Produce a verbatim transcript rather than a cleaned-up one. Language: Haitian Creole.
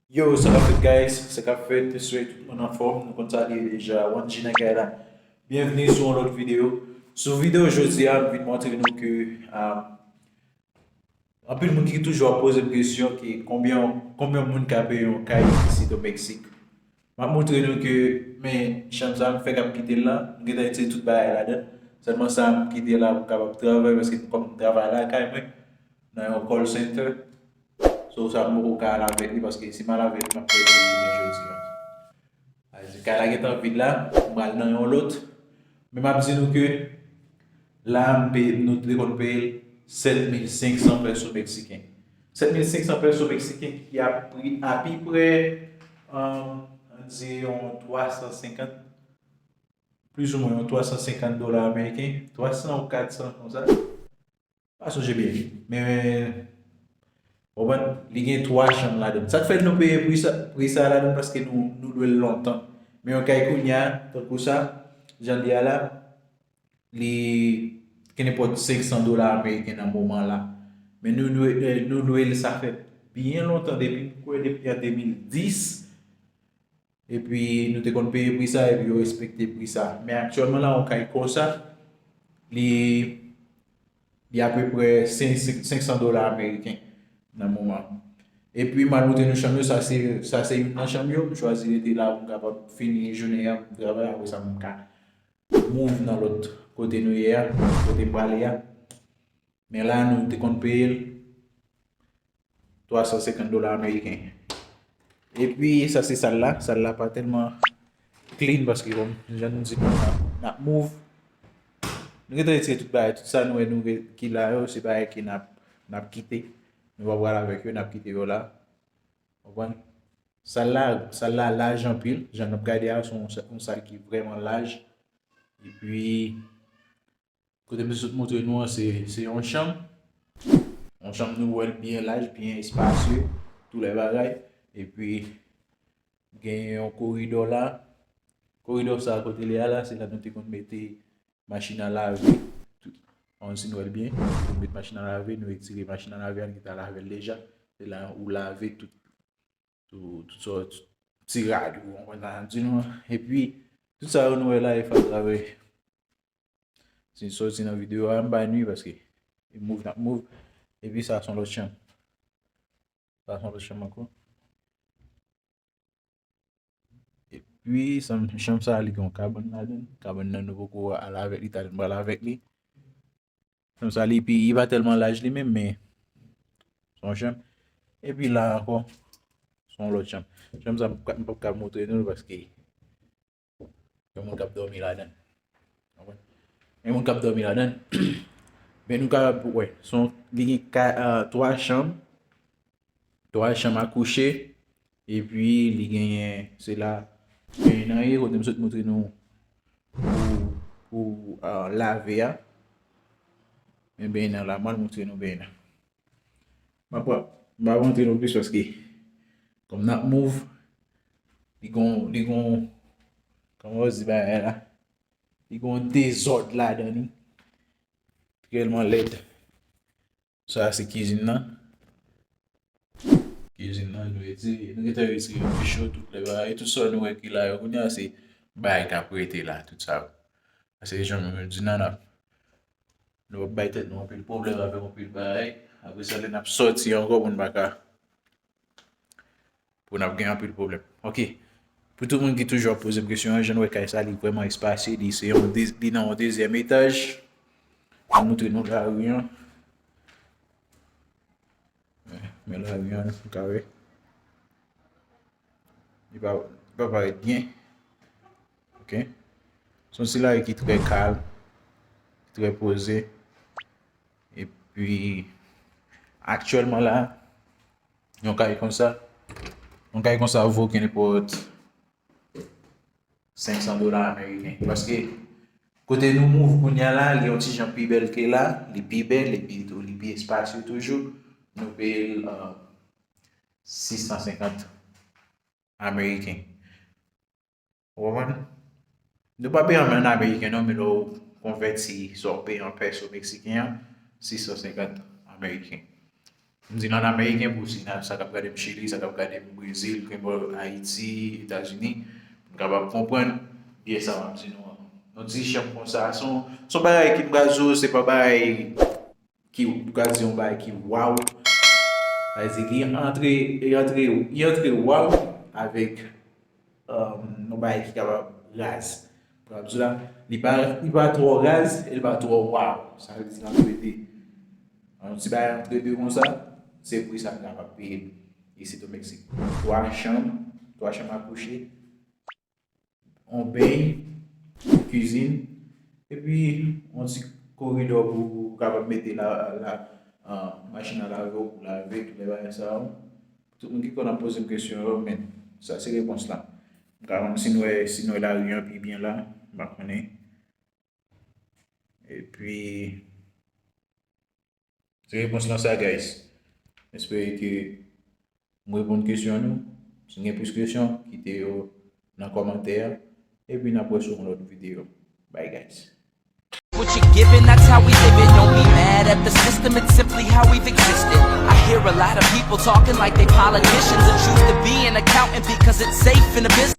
Yo, sa k ap fèt, guys? Sa k ap fèt? M swete tout moun anfòm. Nou konn sa l ye deja. One G nan kay la. Byenvni sou yon lòt videyo. Sou videyo jodi a, m vin montre nou ke ah, anpil moun ki toujou ap poze m kesyon ke konbyen, konbyen moun ka peye yon kay isit o Meksik. M ap montre nou ke, men, chanm sa m fèk ap kite l la, m gentan retire tout bagay ladan. Sèlman sa m kite la pou m kapab travay, paske kòm m travay lakay mwen, nan yon call center, so sa m poko ka al avèk li, paske si m al avèk li, m ap pèdi jounen jodi a. Sa vle di kay la gentan vid la, m pral nan yon lòt. Men m ap di nou ke la, m peye, nou te konn peye l sèt mil senk san pèso meksiken. Sèt mil senk san pèso meksiken ki apri-, apiprè, um, ann di yon twa san senkant, plizoumwen yon twa san senkant dola ameriken, twa san ou kat san konsa. Pa sonje byen. Men, w konprann, li gen twa chanm ladan l. Sa k fè nou peye pri sa, pri sa ladan l, paske nou, nou lwe l lontan. Men yon kay kounye a, tankou sa, jan l ye a la, li gen nenpòt senk san dola ameriken nan moman la. Men nou lwe, eh, nou lwe l sa fè byen lontan, depi, m kwè, depi an de mil dis. Epi nou te konn peye pri sa, epi yo respekte pri sa. Men aktyèlman la, yon kay konsa, li, li apeprè senk, senk san dola ameriken nan moman. Epi m al montre nou chanm yo, sa se, sa se youn nan chanm yo. M chwazi rete la pou m kapab fini jounen an, m travay, apre sa m ka move nan lòt kote nou ye a, kote m prale a. Men la, nou te konn peye l twa san senkant dola ameriken. Epi, sa se sal la. Sal la pa tèlman clean paske, kòm jan nou di nou, n ap, n ap move. Nou gentan retire tout bagay. Tout sa nou wè nou re-, ki la yo, se bagay ke n ap, n ap kite. Nou pa pral avèk yo, n ap kite yo la. W konprann? Sal la, sal la laj anpil. Jan n ap gade a, se yon, yon sal ki vrèman laj. Epi, kote m sot montre nou an, se, se yon chanm. Yon chanm nou wè l byen laj, byen espasye, tout lè bagay. Epi, gen yon koridò la. Koridò sa a kote l ye a la, se la nou te konn mete machin a lave. Tout, an si nou wè l byen, nou met machin a lave, nou retire machin a lave a, nou gentan lave l deja. Se la ou lave tout tout, tout sòt ti rad ou, w konprann sa m di nou an. Epi, tout sa yo nou wè la, e fè atravè. Si n sòti nan videyo a, m bay nwi paske e move, n ap move. Epi sa se yon lòt chanm. Sa se yon lòt chanm ankò. Epi, chanm, chanm sa a, li gen yon kabann ladan l. Kabann nan, nou poko al avèk li, talè n pral avèk li. Chanm sa, li pi, li pa tèlman laj li menm, men se yon chanm. Epi la ankò, se yon lòt chanm. Chanm sa, m p ap ka montre nou l paske gen moun k ap dòmi ladan l. Konprann? Gen moun k ap dòmi ladan l. Men nou kapab wè, se yon, li gen ka, ah, twa chanm. Twa chanm a kouche. Epi li genyen, se la benyen an ye, kote m sot montre nou pou, pou, ah, lave a. Men benyen an la, m al montre nou benyen an. M ap, m ap montre nou plis paske, kòm n ap move, li gon, li gon, kòman yo di bagay la? Li gon dezòd ladan li. Tèlman lèd. Sa se kizin nan. Kizin nan, nou retire, nou gentan retire pich yo, tout lè bagay, tout sa nou wè ki la yo kounye a, se bagay k ap rete la, tout sa yo. Paske jan nou di nan, n ap, nou ap bay tèt nou anpil pwoblèm avèk anpil bagay. Apre sa, lè n ap sòti ankò, pou n pa ka, pou n ap gen anpil pwoblèm. Oke. Pou tout moun ki toujou ap poze m kesyon an, jan nou wè kay sa, li vrèman espasye, li se yon de-, li nan yon dezyèm etaj. Mwen montre nou lari an. Men lari an, nou ka wè. Li pa, li pa parèt byen. Oke. Se yon ti lari ki trè kalm, ki trè poze. Epi, aktyèlman la, yon kay konsa, yon kay konsa vo ke nenpòt senk san dola ameriken. Paske kote nou move kounye a la, li yon ti jan pi bèl ke la, li pi bèl, epi tou, li pi espasye toujou. Nou peye l, euh, sis san senkant ameriken. Ou konprann? Nou pa peye anmè an ameriken non, men lè w konvèti sa w peye an pèso meksiken an, sis san senkant ameriken. M di nan ameriken pou si nan sa k ap gade m Chili, sa k ap gade m Brezil, kenbòl Ayiti, Etazini, pou n kapab konprann byen sa m ap di nou an. Yon ti chanm konsa, se yon, se yon bagay ki m pral di w, se pa bagay ki, ou ka di yon bagay ki waw. Sa vle di ki antre, li antre, li antre waw avèk um, yon bagay ki kapab raz. Pou ap di la, li pa, li pa twò raz, e li pa twò waw. Sa vle di l antrede. Yon ti bagay antrede konsa, se pri sa n kapab peye l isit o Meksik. Twa chanm, twa chanm a kouche, yon beny, kizin, epi yon ti koridò pou ou kapab mete la, la, ah, machin a lave w pou lave, tout lè bagay sa yo. Tout moun ki konn ap poze m kesyon yo, men sa se repons la. M ka konn si n wè, si n wè lari an pi byen la, m pa konnen. Epi, se repons lan sa, guys. M espere ke m reponn kesyon nou. Si gen plis kesyon, kite yo nan kòmantè a. Epi n ap wè sou yon lòt videyo. Bye, guys. What you giving, that's how we live it. Don't be mad at the system, it's simply how we've existed. I hear a lot of people talking like they politicians and choose to be an accountant because it's safe in the business.